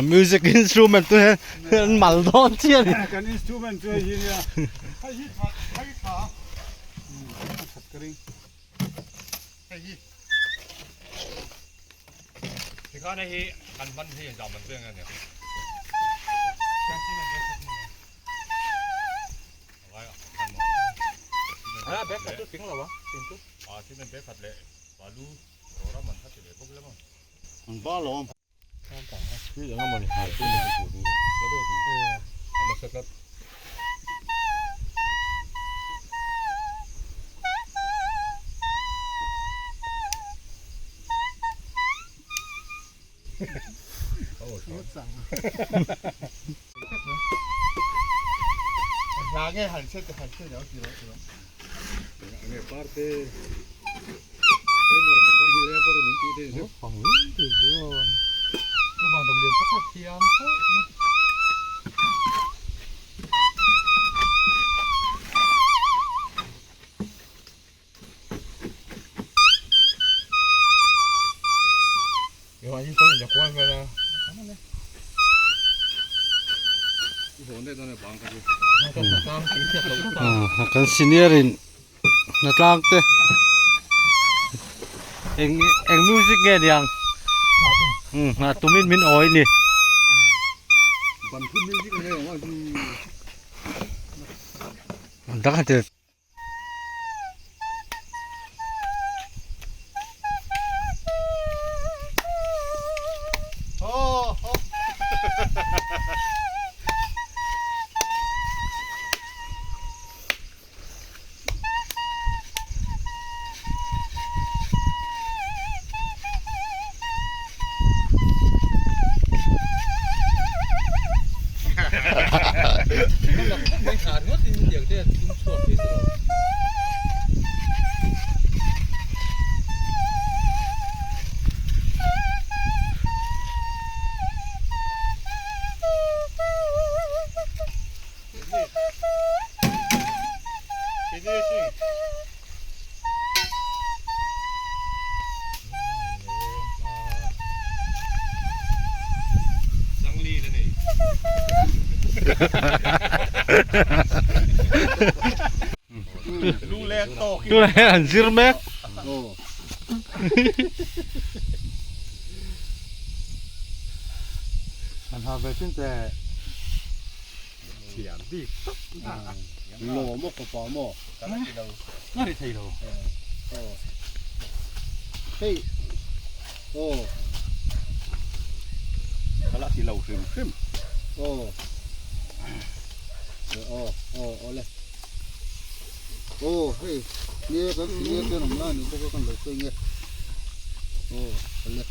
Music instrument chu he an mal dawn chiah a ni. Kan instrument chu hei hi nia. Hei hi tha hei tha. A that ka ring. Hei hi. Tikhan hei hi kan hman hi zam an veng a nia. An va lawm. Kan senior in hnatlang te eng eng music nge niang umm a tumin min awi a ni. Tunah hian an zir mek. An ha ve chin te. Lo maw fapa maw? Nga ri thei lo. Aw. Hei. Aw. Ka la ti lo hrim hrim. Aw. Aw aw aw le. Aw hei nge kan nge te awm lai ni bawk a kan lo sawi nge. Aw le.